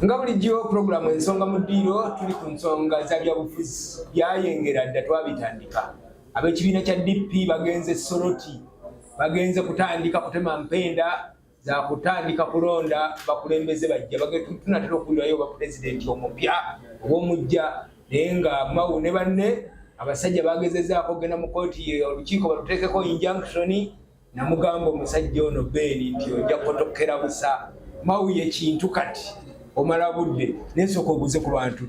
Nga bulijjo, puroguramu Ensonga mu Ddiiro, tuli ku nsonga za byabufuzi. Byayengera dda, twabitandika. Ab'ekibiina kya DP bagenze Soroti, bagenze kutandika kutema mpenda za kutandika kulonda bakulembeze bajja. Tunatera okuwulirayo oba pulezidenti omupya oba omujja, naye nga Mao ne banne abasajja bagezezaako okugenda mu kooti, olukiiko baluteekeko injunction. Namugamba omusajja ono Beeni nti ojja kukotokera busa. Mao ye kintu kati omala budde. Nensooka obuze ku bantu,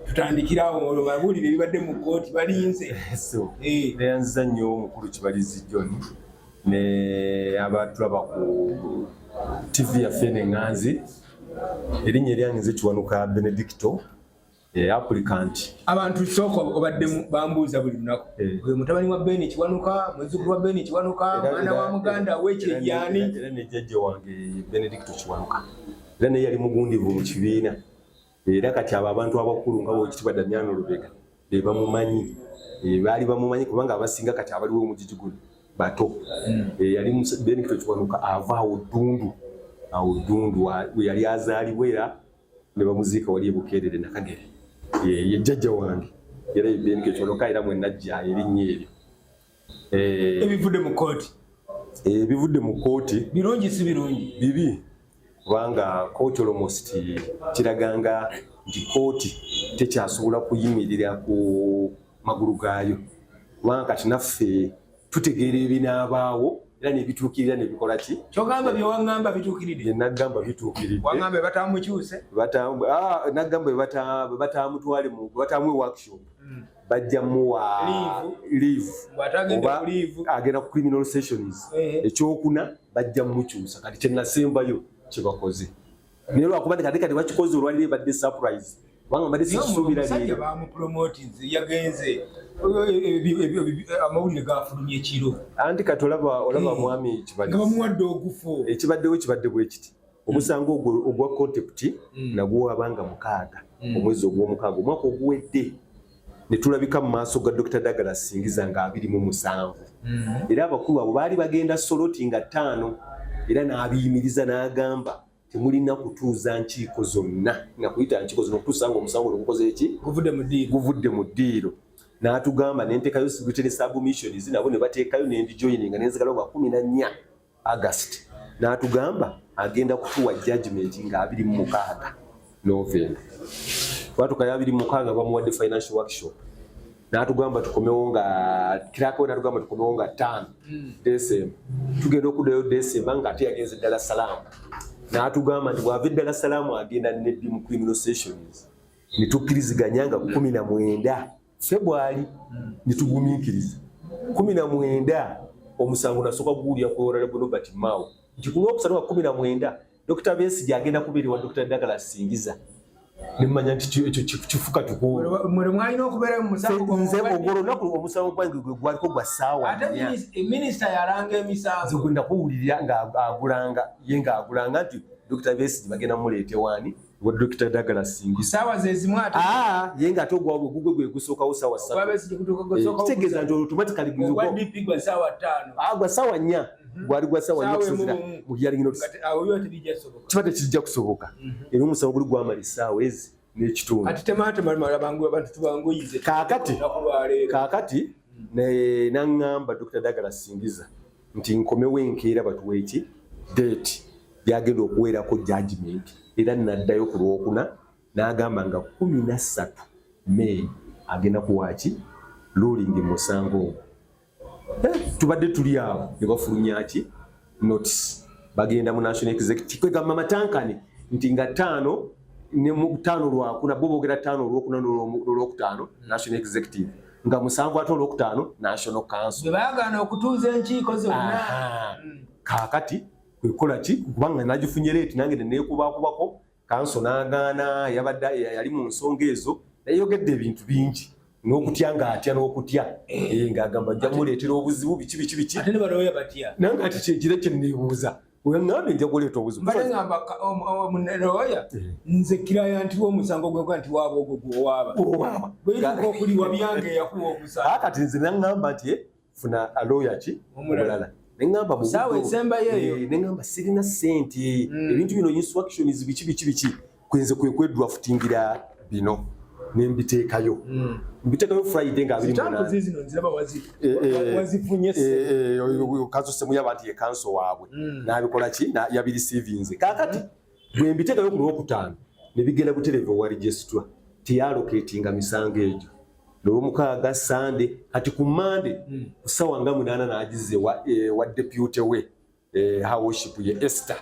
tutandikirawo olwo babuulire ebibadde mu kooti, balinze. Neyanziza nnyo omukulu Kibalizi John ne abatulaba ku TV yaffe neŋŋanzi. Erinnya eryange nze Kiwanuka Benedicto, applicant. Abantu sooka obadde bambuuza buli lunaku, oyo mutabani wa Beni Kiwanuka, muzzukulu wa Beni Kiwanuka, mwana wa muganda wekyejani? Era ne jjajja wange Benedicto Kiwanuka, era naye yali mugundivu mu kibiina. Era kati abo abantu abakulu nga bwekitibwa Damiano Lubega be bamumanyi, baali bamumanyi, kubanga abasinga kati abaliwo omugigi guno bato. Yali Benedicto Kiwanuka ava awo Ddundu, awo Ddundu we yali azaalibwa, era ne bamuziika wali ebukeerere Nakagere. Ye jjajja wange, era ye Benedicto Kiwanuka, era mwe najja erinnya eryo. Ebivudde mu kooti? Ebivudde mu kooti. Birungi, si birungi? Bibi, kubanga kooti almost kiraganga nti kooti tekyasobola kuyimirira ku magulu gaayo, kubanga kati naffe tutegeera ebinaabaawo era nebituukirira nebikola ki. Kyogamba byewaŋŋamba bituukiridde? Byenagamba bituukiridde. Waŋŋamba batamukyuse. Nagamba bwe batamutwale, bwe batamuwe workshop, bajja muwa leave. Oba agenda ku criminal sessions. Ekyokuna, bajja mukyusa. Kati kyenasembayo kyebakoze, naye lwakuba nti kati bakikoze olwaliro, ebadde surprise, kubanga mbadde sikisuubira. Omusajja leero. Bamupromotinze, yagenze, amawulire gafulumye ekiro. Anti kati olaba mwami nga Kibalizi, bamuwadde ogufo. Ekibaddewo kibadde bwe kiti: omusango ogwo ogwa contempt nagwo wabanga 6 omwezi ogw'omukaaga omwaka oguwedde, ne tulabika mu maaso ga Dr Douglas Singiza nga 27. Era abakulu abo baali bagenda Soloti nga 5, era n'abiyimiriza n'agamba temulina kutuuza nkiiko zonna, nakuyita nkiiko zonna okutuusa nga omusango guno gukoze eki? Guvudde mu ddiiro. Guvudde mu ddiiro. N'atugamba nenteekayo written submissions, nabo ne bateekayo, nendijoininga, nenzigalawo nga 14 August. N'atugamba agenda kutuwa judgment nga 26 November. Twatukayo 26, bamuwadde financial workshop. N'atugamba tukomewo nga kirako, n'atugamba tukomewo nga 5 December. Tugenda okuddayo December nga ate yagenze Dar es Salaam. N'atugamba nti bw'ava e Dar es Salaam agenda Nebbi mu criminal sessions. Ne tukkiriziganya nga 19 February, ne tugumiikiriza 19. Omusango nasooka guwulira ku Honorable Robert Mao nti ku Lwokusatu nga 19 Dr Besigye agenda kubeera ewa Dr Douglas Singiza, nemmanya nti ekyo kifuka tukuulu. Mwe mwalina okubeera mu musango. Nze ogwo olunaku omusango gwange gwe gwaliko gwa ssaawa Ate 4. Minisita yalanga emisango. Nze gwe ndakuwulira ng'agulanga, ye ng'agulanga nti Dr Besigye bagenda muleeta ewaani wa Dr Douglas Singiza. Saawa zezimu ate. Ah, ye ng'ate ogwabwe gugwe gwe gusookawo ssaawa 3. Ogwa Besigye gutuuka gusookawo. Kitegeeza nti automatically Ogwa DP gwa ssaawa 5. Ah, gwa ssaawa 4, gwali gwa ssaawa 4 Ssaawa emu okusinziira bumu. mu hearing notice. Kati awo biba tebijja kusoboka. Kiba tekijja kusoboka, era omusango guli gwamala essaawa ezi n'ekitundu. Kati tematemala, bangu abantu tubanguyize. Kaakati Olunaku lwaleero. Kaakati naŋŋamba Dr Douglas Singiza nti nkomewo enkeera batuwe eki date gyagenda okuweerako judgment. Era naddayo ku Lwokuna, n'agamba nga 13 May agenda kuwaaki ruling mu musango ogwo. Tubadde tuli awo ne bafulumya ki notice, bagenda mu national executive. Kwegamba matankane nti nga 5 ne mu 5 Lwakuna, bo boogera 5 Olwokuna n'Olwokutaano national executive, nga 7 ate Olwokutaano national council. Bwe baagaana okutuuza enkiiko zonna. Aha. Kaakati kwekola ki, kubanga nagifunye late, nange neneekubakubako kanso n'agaana. Yabadde yali mu nsonga ezo, yayogedde ebintu bingi n'okutya, ng'atya n'okutya, ng'agamba nja muleetera obuzibu, biki biki biki. Ate ne balooya batya. Nange ati kyekiro kyeneebuuza, weŋŋambye nja kuleeta obuzibu. Mbadde ngamba looya, nze client w'omusango gwegwa nti waaba ogwo gwowaaba. Owaaba. Bweyituuka okuliwa byange, yakuwa omusango. Kati nze naŋŋamba nti funa looya ki Omulala. Omulala. Neŋŋamba mu Saawa esembayo eyo. Neŋŋamba sirina ssente, ebintu bino, instructions, biki biki biki, kwenze kwe kwedraftingira bino nembiteekayo, mbiteekayo Friday nga 28. Sitampu zizino nziraba wazifunye se. Counsel Semuyaba nti ye counsel waabwe n'abikola ki, yabireceivinze. Kaakati bwe mbiteekayo ku Lwokutaano ne bigenda butereevu owa registrar, teyallocatinga misango egyo Lwomukaaga, Sande. Kati ku Mande ku ssaawa nga 8 n'agiza ewa deputy we, Her Worship ye Esther.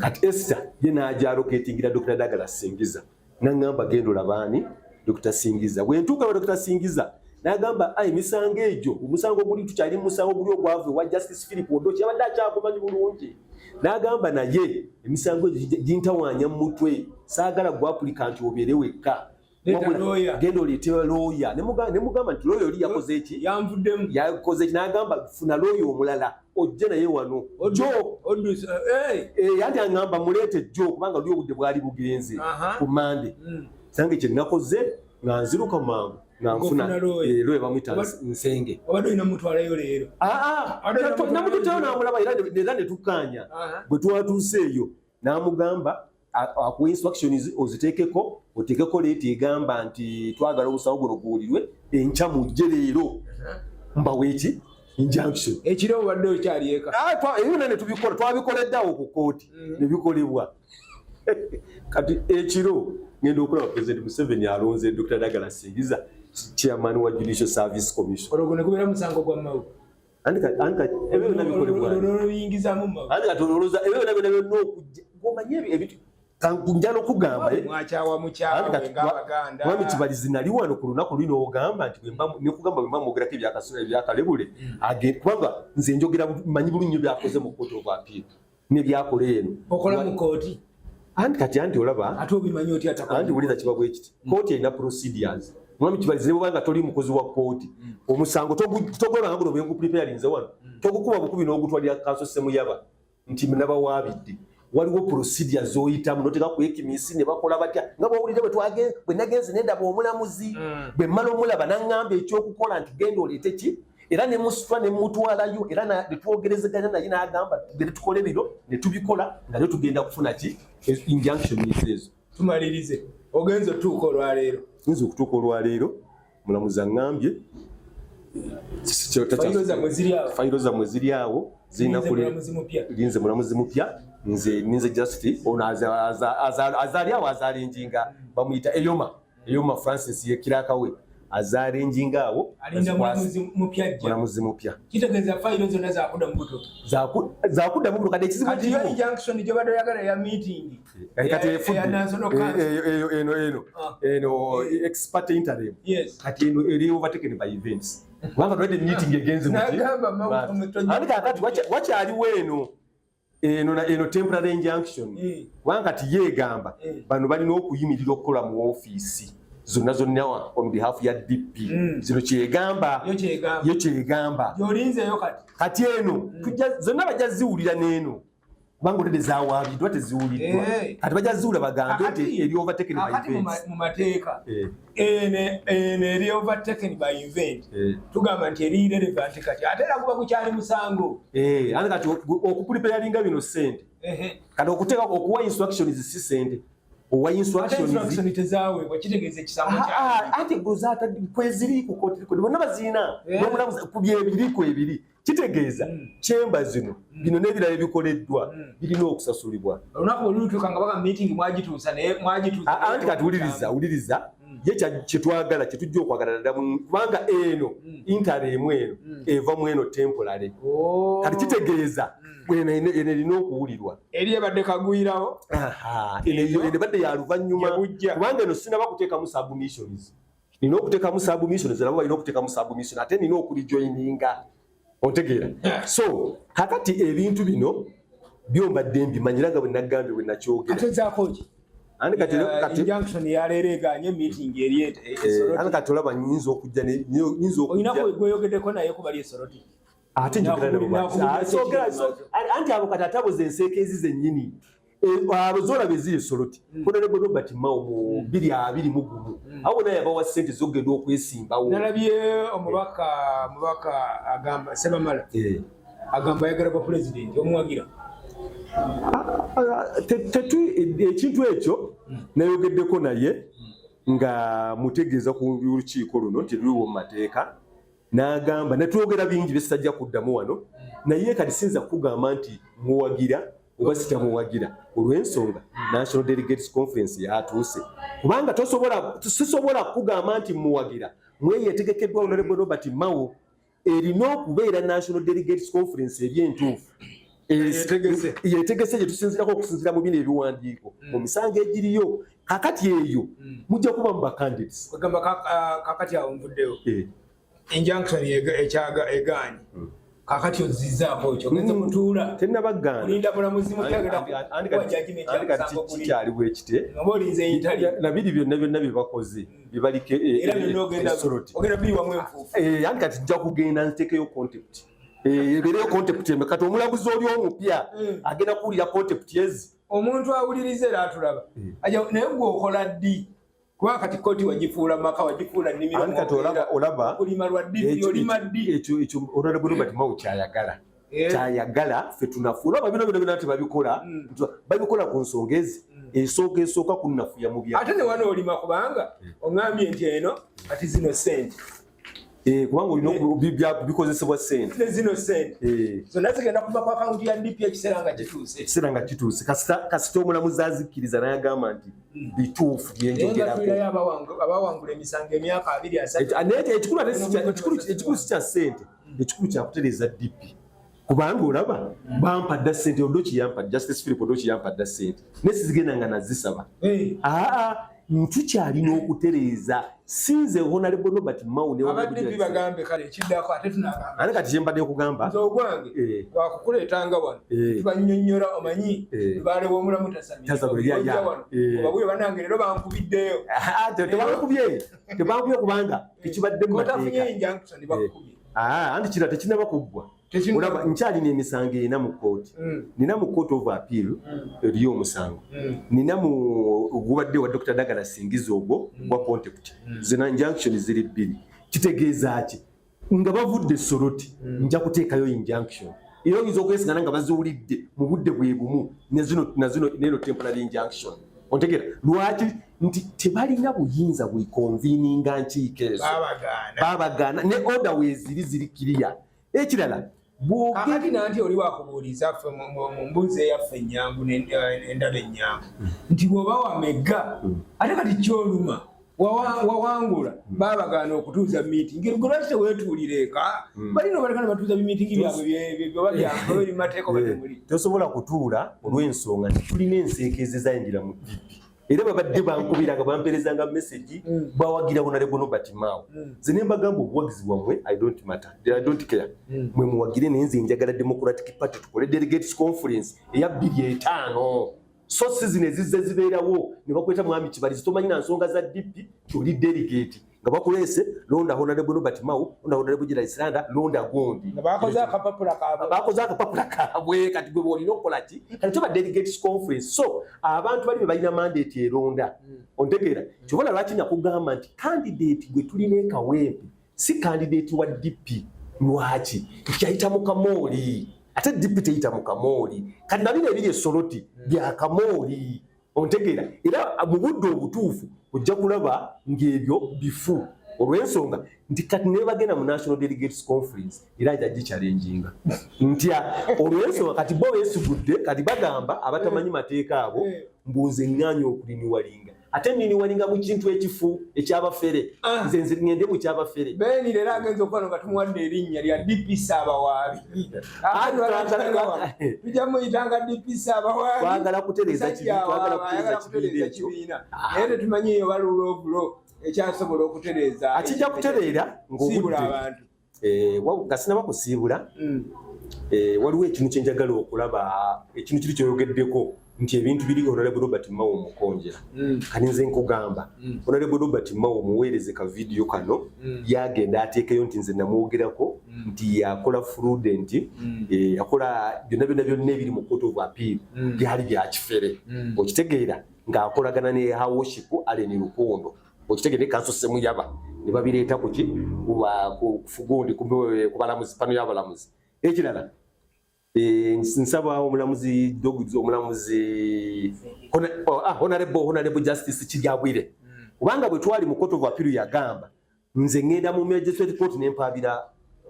Kati Esther ye n'agyallocatingira Dr Douglas Singiza, naŋŋamba genda olabaani Dr Singiza. Bwe ntuuka wa Dr Singiza n'agamba, ayi emisango egyo, omusango guli, tukyali mu musango guli ogwava ewa Justice Philip Odoki, yabadde akyagumanyi bulungi. N'agamba naye emisango egyo gintawaanya mu mutwe, saagala gwe applicant obeere wekka. Leeta Wabula, lawyer. genda oleete lawyer. Ne mugamba nti lawyer oli yakoze eki? Yanvuddemu. Yakoze eki? N'agamba funa lawyer omulala ojje naye wano jo. Anti aŋŋamba muleete jjo kubanga luli obudde bwali bugenze ku Mande. Sange kye nakoze nga nziruka mangu nga nfuna Ng'ofuna lawyer. Lawyer bamuyita Nsenge. Obadde olina mutwalayo leero? Obadde olina Namututeyo namulaba era ne tukkaanya. Bwe twatuuse eyo n'amugamba akuwa instructions oziteekeko, oteekeko letter egamba nti twagala omusango guno guwulirwe enkya, mujje leero mbawe eki, injunction. Ekiro obadde okyali eka? Ah, ebyo byonna ne tubikola, twabikoleddeawo ku kooti ne bikolebwa. Kati ekiro ngenda okulaba President Museveni alonze Dr Douglas Singiza chairman wa Judicial Service Commission. Olwo ne gubeera musango gwa Mao. Anti kati ebyo byonna bikolebwa. Oluyingizamu Mao. Anti kati olowooza ebyo byonna byonna byonna okujja ng'omanyi ebyo ebintu nja n'okugamba Mwakyawa Anti mukyawe kati ng'Abaganda. Mwami Kibalizi, nali wano ku lunaku luli n'ogamba nti nekugamba bwe mba mwogerako ebyakalebule, kubanga nze njogera manyi bulungi nnyo byakoze mu Court of Appeal ne byakola eno. Okola mu kooti? Anti kati anti olaba Ate obimanyi otya atakola? Anti wulira, kiba bwe kiti, kooti erina procedures. Mwami Kibalizi, ne bwobanga toli mukozi wa kooti, omusango togolanga guno bwengupreparinze wano, togukuba bukubi n'ogutwalira counsel Semuyaba nti nabawaabidde. Waliwo procedure z'oyitamu noteeka ku ECCMIS ne bakola batya, nga bwowulire bwe nagenze nendaba omulamuzi. Bwe mmala omulaba naŋŋamba ekyokukola nti genda oleete ki, era ne musitwa ne mutwalayo, era ne twogerezeganya naye n'agamba tugende tukole bino, ne tubikola nga lyo tugenda kufuna ki, injunctions ezo. Tumalirize, ogenza otuuka olwaleero? Nza okutuuka olwaleero, mulamuzi aŋŋambye Fayiro zammwe ziri awo? Fayiro zammwe ziri awo, zirina Linze mulamuzi mupya. Linze mulamuzi mupya, nze ninze just ono azaali awo azalenjinga, bamuyita Eyoma, Eyoma Francis, ye clerk we azalenjinga awo. Alinda mulamuzi mupya ajja. Mulamuzi mupya. Kitegeeza fayiro zonna zakudda mu buto. Zakudda mu buto. Kati ekizibu Kati yo kiriwo injunction gyobadde oyagala ya meeting Kati eya efudde National Council. Eno eno ex parte interim. Kati eno eri overtaken by events kubanga twalidde meeting egenze muki. N'agamba Andi kakati wakyaliwo eno eno temporary injunction kubanga kati yeegamba bano balina okuyimirira okukola mu ofiisi zonna zonna on behalf ya DP. Zino kyegamba. Yo kyegamba. Yo kyegamba. Gyolinzeeyo kati. Kati eno tujja zonna bajja ziwulira n'eno kubanga olede zawaabiddwa, teziwuliddwa. Kati bajja ziwulira bagambe nti eri overtaken by Kakati events. mu mateeka, eno eri overtaken by event, tugamba nti eri irrelevant kati, ate era guba gukyali musango. Ate kati okupreparinga bino sente. Kati okuteeka okuwa instructions si sente, owa Ate instructions instruction tezaweebwa, kitegeeza ekisambo Ah, ah, ate gozaata kweziri ku kooti record bonna bazirina. N'omulamuzi ku byebiri kwebiri, kitegeeza kyemba zino bino n'ebirala ebikoleddwa birina okusasulibwa. Olunaku bwe lulituuka nga baga meeting mwagituusa, naye mwagituusa. Ah, anti kati wuliriza, wuliriza, ye kyetwagala kyetujja okwagala ddala kubanga eno interim eno eva mu eno temporary. Oh. Kati kitegeeza eno erina okuwulirwa. Eri ebadde kagwirawo. Aha, eno ebadde ya luvannyuma. Gye bujja. Kubanga eno sinaba kuteekamu submissions, nina okuteekamu submissions, nabo balina okuteekamu submission, ate nina okulijoininga, ontegeera? So kakati ebintu bino byombadde mbimanyira nga bwe nagambye bwe nakyogera. Ate zaako ki? Anti kati kati Injunction yaleero eganye meeting eri Anti esoroti. Kati olaba nyinza okujja nyinza Olina okujja gweyogeddeko naye kubali esoroti? Ate njogera nabo Nakubulira Sogera, ekiri anti abo kati ate abo ze nseekeezi zennyini. Abo zolaba eziri esoloti, Honorable Robert Mao mu 2021 abo naye yabawa ssente zogenda okwesimbawo. Nalabye omubaka agamba Sebamala. Agamba ayagala bwa pulezidenti, omuwagira? Ekintu ekyo nayogeddeko naye nga mutegeeza ku lukiiko luno nti luliwo mu mateeka, n'agamba netwogera bingi byesitajja kuddamu wano, naye kati sinza kugamba nti muwagira oba sitamuwagira olw'ensonga National Delegates Conference yatuuse, kubanga tosobola, sisobola kugamba nti muwagira mweyo etegekeddwa Honorable Robert Mao. Erina okubeera National Delegates Conference eri entuufu Yetegese. Yetegese gye tusinzirako okusinzira mu bino ebiwandiiko mu misango egiriyo kakati eyo mujja kuba mu bacandidates. Kwegamba kakati awo nvuddeyo. Injunction ekyaga egaanye, kakati ozizzaako kyo ogenze kutuula Tennabagaana. kulinda mulamuzi mupya agenda Andi kuwa kati judgment andi ya kati musango guli. Kikyali bwekite. Oba olinze intali? Nabiri byonna byonna bye bakoze byebaliko Era byonna ogenda esoroti. Ogenda biyiwamu enfuufu. Anti kati nja kugenda ntekeyo contempt, ebeereyo contempt eme kati omulamuzi oli omupya agenda kuwulira contempt ezi. Omuntu awuliriza era atulaba. Aja naye gwe okola ddi? Kuba kati kooti wagifuula maka, wagifuula nnimiro. Anti kati olaba Okulima lwa ddi? Olima ddi? Ekyo Honorable Robert Mao kyayagala. Kyayagala ffe tunafu, olaba bino byonna byonna tebabikola. Babikola ku nsonga ezi esooka esooka kunnafuya mu bya Ate ne wano olima, kubanga oŋŋambye nti eno kati zino sente. Kubanga olina bikozesebwa sente. Ne zino sente zonna zigenda kuva ku akawunti ya DP ekiseera nga kituuse. Ekiseera nga kituuse, kasita omulamuzi azikkiriza n'agamba nti bituufu Naye nga byenjogerako. tulirayo abawangula emisango emyaka 20, 30. Naye ekikulu ate si ekikulu si kya ssente, ekikulu kyakutereeza DP, kubanga olaba bampa dda ssente. Odoki yampa, Justice Philip Odoki yampa dda ssente, naye sizigenda nga nazisaba. Aa, tukyalina okutereeza, sinze Honorable Robert Mao ne Aba Honorable DP Julius. bagambe kale ekiddako ate tunagamba. Ate kati kyembadde okugamba Nze ogwange gwakukuleetanga wano, tubanyonnyola omanyi lubaale w'omulamu Tasamira, tasamira ya. wano obabwire banange leero bankubiddeyo. Ah, tebankubye, tebankubye kubanga tekibadde mu Kotafunye mateeka. injunction, bakukubye. Ah, anti kira tekinaba kuggwa. Tekinnaba. Olaba nkyalina emisango ena mu kooti. Nina mu Court of Appeal eriyo omusango, nina mu ogubadde wa Dr Dagala Singiza, ogwo gwa contempt. Zina injunction ziri bbiri. Kitegeeza ki? Nga bavudde Soroti nja kuteekayo injunction, era oyinza okwesigana nga baziwulidde mu budde bwe bumu nezino nazino neno temporary injunction. Ontegeera lwaki nti tebalina buyinza bwiconveninga nkiiko ezo? Babagaana. Babagaana ne order weeziri ziri kiriya. Ekirala bwogera Kakati nanti oli wakubuuliza ffe mu mbuuzi eyaffe ennyangu n'endala ennyangu nti bw'oba wamegga ate kati kyoluma wawangula, babagaana okutuuza meeting, gwe lwaki teweetuulira eka? Balina obaleka ne batuuza bimiitingi byabwe byoba byabwe biri mu mateeka oba temuli? Tosobola kutuula olw'ensonga nti tulina enseekeezi ezayingira mu DP, era babadde bankubira nga bamperezanga message, bawagira Honorable Robert Mao. Nze ne mbagamba obuwagizi bwammwe I don't matter, I don't care. Mwe muwagire, naye nze njagala Democratic Party tukole delegates conference eya 2005, so si zino ezizze zibeerawo ne bakweta mwami Kibalizi, tomanyi na nsonga za DP, kyoli delegate nga bakuleese londa Honorable Robert Mao, londa Honorable Gerald Siranda, londa gundi. Nga bakoze akapapula kaabwe. Bakoze akapapula kaabwe. Kati gwe bwolina okukola ki? Kati toba delegates conference, so abantu bali be balina mandate eronda. Ontegeera? Kyobola lwaki nakugamba nti candidate gwe tulina ekawempe si candidate wa DP. Lwaki? Nti ayita mu kamooli, ate DP teyita mu kamooli. Kati nabino ebiri esoloti bya kamooli, ontegeera? Era mu budde obutuufu ojja kulaba ng'ebyo bifu, olw'ensonga nti kati ne bagenda mu National Delegates Conference era nja gichallenginga ntya, olw'ensonga kati bo beesigudde. Kati bagamba abatamanyi mateeka abo mbuuze ŋŋaanya okurenewinga, ate nnenewinga mu kintu ekifu ekyabafere. Nze ŋŋende mu kyabafere? Beni leero agenza okuba nga tumuwadde erinnya lya DP Ssaabawaabi. Tujja muyitanga DP Ssaabawaabi. Twagala kutereeza kibi, Musajja twagala waaba, kutereeza ayagala kibiina kutereeza ekyo. kibiina, naye tetumanyiyo oba rule of law ekyasobola okutereeza. Akijja kutereera Siibula ng'obudde abantu. Nga sinaba kusiibula, waliwo ekintu kyenjagala okulaba, ekintu kiri kyoyogeddeko nti ebintu biri Honorable Robert Mao mukonjera. Kati nze nkugamba, Honorable Robert Mao muweereze ka vidiyo kano, yagenda ateekeyo nti nze namwogerako nti yakola fraudulent, yakola byonna byonna byonna ebiri mu Court of Appeal byali byakifere. Okitegeera? Ng'akolagana ne Her Worship Allen Rukundo, okitegeera, ne Counsel Semuyaba, ne babireeta kuki? Kugundi ku balamuzi, pano y'abalamuzi. Ekirala Nsaba omulamuzi Douglas, omulamuzi honorable Justice Kiryabwire, kubanga bwe twali mu Court of Appeal yagamba nze ngenda mu Magistrate Court nempabira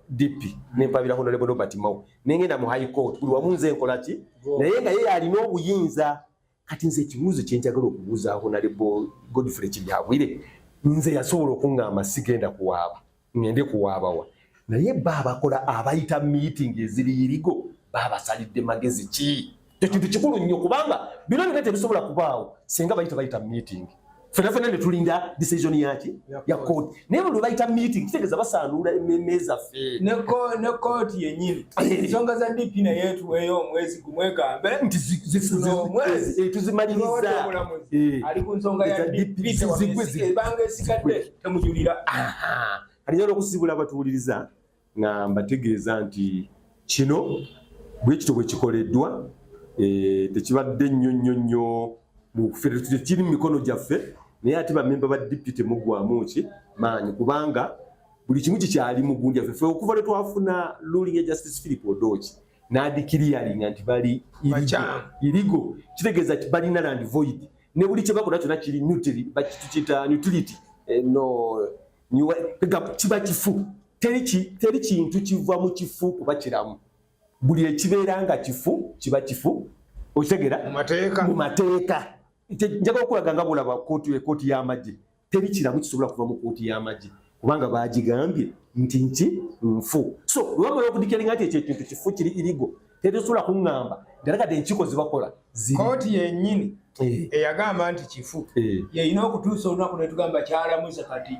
DP, nempabira Honorable Robert Mao, nengenda mu High Court, buli wamu nze nkola ki, naye nga ye alina obuyinza. Kati nze ekibuuzo kyenjagala okubuuza Honorable Godfrey Kiryabwire, nze yasobola okuŋŋamba sigenda kuwaaba, ngende kuwaabawa, naye ba abakola abayita meeting eziri illegal babasalidde magezi ki? Ekyo kintu kikulu nnyo, kubanga bino byonna tebisobola kubaawo singa bayita meeting fena fena ne tulinda decision yaki ya court. Naye buli bayita meeting kitegeeza basaanuula emmeeme zaffe. Ne kooti yennyini, ensonga za DP naye tuweeyo omwezi gumwe egambe nti omwezi tuzimaliriza. Omulamuzi ali ku nsonga ya DP, ebanga esigadde temujulira. Kati njagala okusibula abatuwuliriza nga mbategeeza nti kino bwe kityo bwe kikoleddwa, tekibadde nnyo nnyo nnyo mu kiri mu mikono gyaffe, naye ate bamemba ba DP temuggwamu ki maanyi, kubanga buli kimu kikyali mu gundi yaffe. Ffe okuva lwe twafuna ruling ya Justice Philip Odoki n'adeclaringa nti bali Bakyamu. illegal, kitegeeza nti bali null and void, ne buli kye bakola kyonna kiri nutility, bakiyita nutility, no kiba kifu. Teri kintu kiva mu kifu kuba kiramu. Buli ekibeera nga kifu kiba kifu, okitegeera? Mu mateeka. Mu mateeka. Njagala okulaga nga bwolaba kooti y'amagye, teri kiramu kisobola kuva mu kooti y'amagye, kubanga bagigambye nti nki nfu. So lwebamala okudeclaringa nti ekyo ekintu kifu, kiri illegal, tetusobola kuŋŋamba ddala kati enkiiko zebakola ziri Kooti yennyini eyagamba nti kifu yeyina okutuusa olunaku netugamba kyalamuze kati.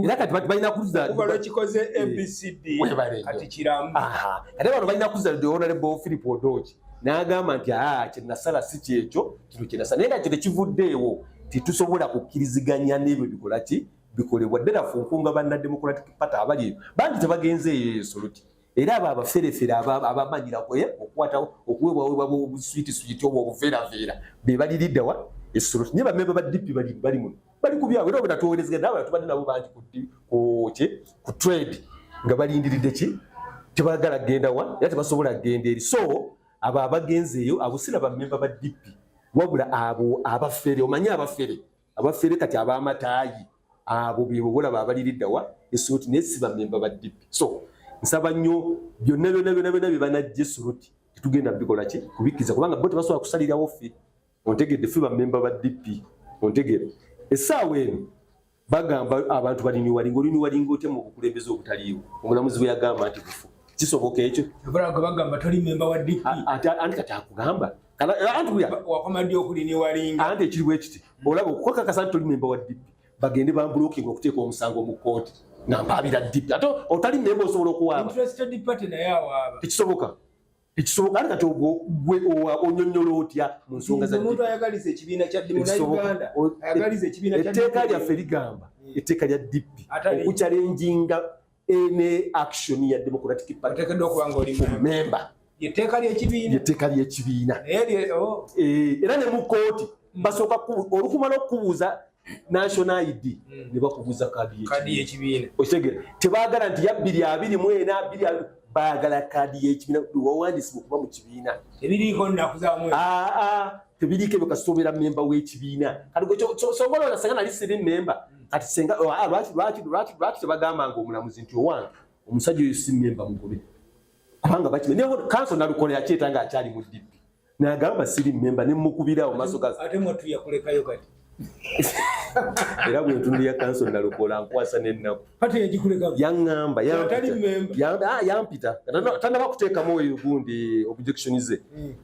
Era kati balina kuza Okuva lwekikoze ABCD, Webale nnyo. kati kiramu. Aha. Ate bano balina kuza the Honorable Philip Odoki n'agamba nti aa, kyenasala si kyekyo, kino kyenasala, naye nga kyo tekivuddeewo, tetusobola kukkiriziganya n'ebyo bikola ki bikolebwa. Ddala ffe nkunga banna Democratic Party abali eyo bangi tebagenze eyo Soroti, era abo abaferefere abamanyirako okukwata okuweebwaweebwa buswitiswiti obwo obuveeraveera be baliriddawa eSoroti, naye bamemba ba DP bali muno bali ku byabwe, era obwe natuwolerezegana nabo, tubadde nabo bangi ku ki ku trade nga balindiridde ki, tebagala kgenda wa, era tebasobola kgenda eri. So abo abagenze eyo abo si bamemba ba DP, wabula abo abafere, omanyi abafere kati ab'amataayi abo bebobolaba abaliriddawa eSoroti, naye si bamemba ba DP. So nsaba nnyo byonna byonna byonna byonna bye banajja eSoroti tetugenda bikola ki kubikkiriza, kubanga bo tebasobola kusalirawo ffe, ontegedde? Ffe bamemba ba DP, ontegedde? Essaawa eno bagamba abantu barenewinga, orenewinga otya mu bukulembeze obutaliiwo? Omulamuzi bwe yagamba nti bufu, kisoboka ekyo? Obulaga bagamba toli memba wa DP. Ate anti kati akugamba anti wakoma ddi okurenewinga? Anti ekiri bwe kiti, olaba okukakasa nti toli memba wa DP, bagende bamblockinga okuteeka omusango mu kooti nga mpaabira DP, ate otali memba osobola okuwaaba? Interested party naye awaaba. Tekisoboka, tekisoboka. Ate kati ogwo gwe onyonnyola otya mu nsonga za Omuntu ayagaliza ekibiina kya Tekisoboka. Uganda ayagaliza ekibiina kya Etteeka DP. lyaffe ligamba, etteeka lya DP, Atali- okuchallenginga ene action ya Democratic Party, Oteekeddwa okuba nga oli memba. Memba. Etteeka ly'ekibiina. Etteeka ly'ekibiina. Naye oh. Era ne mu kooti basooka olukumala okukubuuza national ID, ne bakubuuza kaadi Kadi y'ekibiina. Okitegeera? Tebaagala nti ya 2024, bbiri abiri, baagala kaadi y'ekibiina wawandiisibwa okuba mu kibiina. Tebiriiko nnaku za mwezi. Aa, tebiriiko ebyo, kasita obeera memba w'ekibiina. Kati gwe songa olowooza senga nali siri memba, kati senga oh, ah, lwaki tebagamba nga omulamuzi nti owange omusajja oyo si memba, mugobe? Kubanga bakime naye kanso Nalukola yakyeta nga akyali mu DP n'agamba siri memba, ne mukubirawo maaso ga Ate mwattu yakulekayo kati. Era bwe ntunulira kanso Nalukola nkwasa n'ennaku. Pati yagikulekayo. Yaŋŋamba Atali memba. Yampita tanaba kuteekamu oyo gundi objection ze.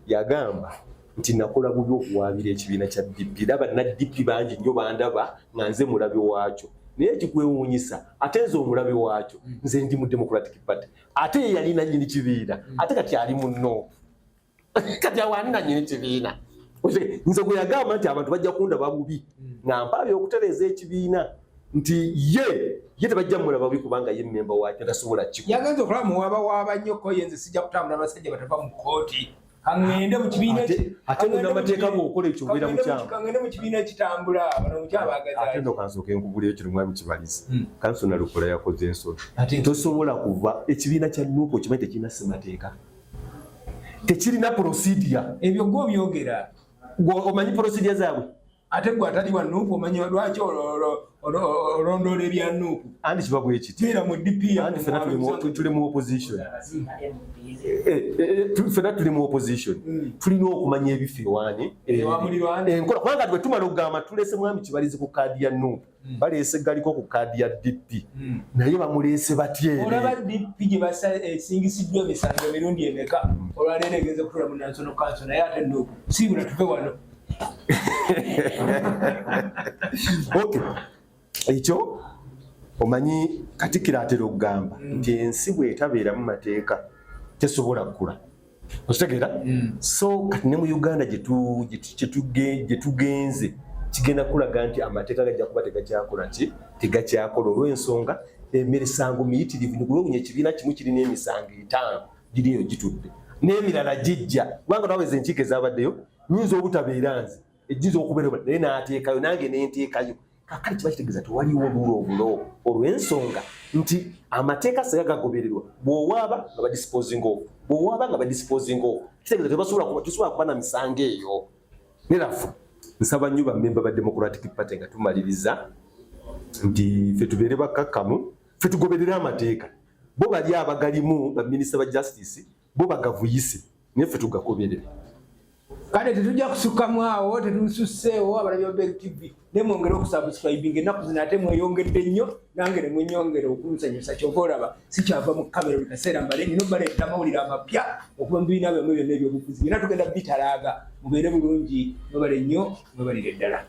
Yagamba nti nakola bubi okuwaabira ekibiina kya DP, era banna DP bangi nnyo bandaba nga nze mulabe waakyo, naye ekikwewuunyisa ate nze omulabe waakyo, nze ndi mu Democratic Party, ate ye yali nannyini kibiina, ate kati ali mu NUP, kati awo ani nannyini kibiina? Nze gwe yagamba nti abantu bajja kundaba bubi nga mpaabye okutereeza ekibiina, nti ye tebajja mulaba bubi kubanga ye memba wakyo tasobola kikola. Yagenza okulaba muwaaba waaba nnyo ko yenze sijja kutambula basajja batava mu kooti, kaŋŋende mu kibiina Ate munnamateeka bw'okola ekyo obeera mukyamu. Kaŋŋende mu kibiina ekitambula bano omukyaba Ate agazaaki. no kansooke nkubuulire kino, mwami Kibalizi. Kanso Nalukola yakoze ensobi. Ate Tosobola kuva ekibiina kya NUP, okimanyi tekirina ssemateeka. Tekirina procedure. Ebyo gwe obyogera. Gwe omanyi procedure zaabwe? Ate gwe atali wa NUP omanyi lwaki olondoola ebya NUP? Anti kiba bwe kiti. Beera mu DP. Anti ffenna tuli mu opposition. Ffenna tuli mu opposition. Tulina okumanya ebifa ewaani. Enkola kubanga bwe tumala okugamba tuleese mwami Kibalizi ku kaadi ya NUP. Baleese galiko ku kaadi ya DP. Naye bamuleese batya? Olaba DP gye esingisiddwa emisango emirundi emeka olwaleero egenze kutuula mu National Council, naye ate NUP siibula tuve wano. Okay. Ekyo omanyi Katikkiro atera okugamba nti ensi bw'etabeeramu mateeka tesobola kukula. Okitegeera? So kati ne mu Uganda gye tugenze kigenda kulaga nti amateeka gajja kuba tegakyakola ki, tegakyakola olw'ensonga emisango miyitirivu. Nikuwewunya ekibiina kimu kirina emisango 5 giri eyo gitudde n'emirala gijja, kubanga twaweza enkiiko ezabaddeyo nyinza obutabeera nze ejjinza okubeera naye n'ateekayo nange nenteekayo. Kakati kiba kitegeeza tewaliwo lulo obulo olw'ensonga nti amateeka singa gagobererwa, bw'owaaba nga badisposing off, bw'owaaba nga badisposing off, kitegeeza tebasobola kuba na misango eyo. Nerafu nsaba nnyo bammemba ba Democratic Party nga tumaliriza nti ffe tubeere bakkakkamu, ffe tugoberere amateeka. Bo bali abagalimu baminisita ba justice bo bagavuyise, naye ffe tugagoberere. Kale tetujja kusukkamu awo, tetususseewo. Abalabi ba Beg TV, ne mwongere okusubscribinga ennaku zino, ate mweyongedde nnyo nange ne mwenyongera okunsanyusa. Kyova olaba sikyava mu kamera buli kaseera, mbale nina obaleetera amawulire amapya okuva mu bibiina byammwe byonna ebyobufuzi, byonna tugenda bitalaaga. Mubeere bulungi, mwebale nnyo, mwebalire ddala.